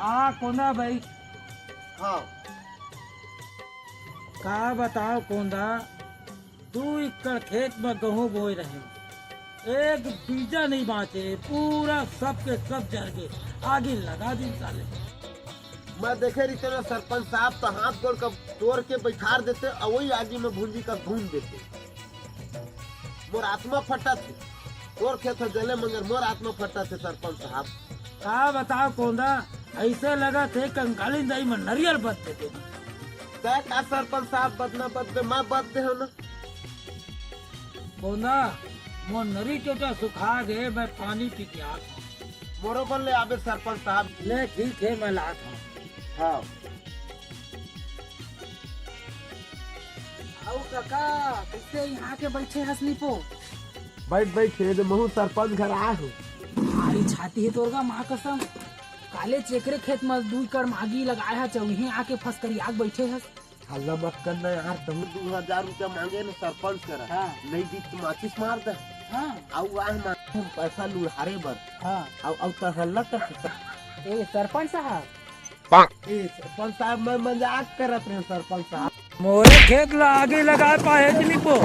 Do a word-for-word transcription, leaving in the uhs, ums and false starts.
आ कोंदा भाई। हाँ। का बताओ कोंदा, दू एकड़ खेत में गहूं बोए रहे, एक बीजा नहीं बांचे, पूरा सब के सब जर गे, आगी लगा दिन साले। मैं देखे रहिते ना सरपंच साहब, तो हाथ गोड़ का तोड़ के बैठार देते और वही आगी में भूंजी का भून देते। मोर आत्मा फटा थे, तोर खेत ह जले मंगर मोर आत्मा फटा थे सरपंच साहब। का बताओ कोंदा, ऐसे लगा थे कंकालीन दाई में नरियल बद देते। तय का सरपंच साहब बदना बद दे, मैं बद दे हो ना। कोंदा, मोर नरी टोटा सुखा गे, मैं पानी पी के आत हूँ। मोरो बर ले आबे सरपंच साहब। ले ठीक है, मैं लात हूँ। हाँ। अउ कका, कैसे यहाँ के बैठे हस निपो? बैठ बैठ, खेले दे, महू सरपंच घर आए हूँ। भारी छाती है तोर गा, माँ कसम। काले चेकरे खेत में दू एकड़ मागी लगाए हा, चौही आके फसकरी आग बैठे हस। हल्ला मत कर ना यार, तहु दू हजार रुपया मांगे ना सरपंच करा। हाँ। नहीं दी तो माचिस मार दे। हाँ। आऊ आए मांगे पैसा लुढ़ारे बर। हाँ। आऊ, आऊ तो हल्ला कर। ए सरपंच साहब। ए सरपंच साहब, मैं मजाक करत रहे सरपंच साहब। मोरे खेत ला आगी लगा पाए निपो।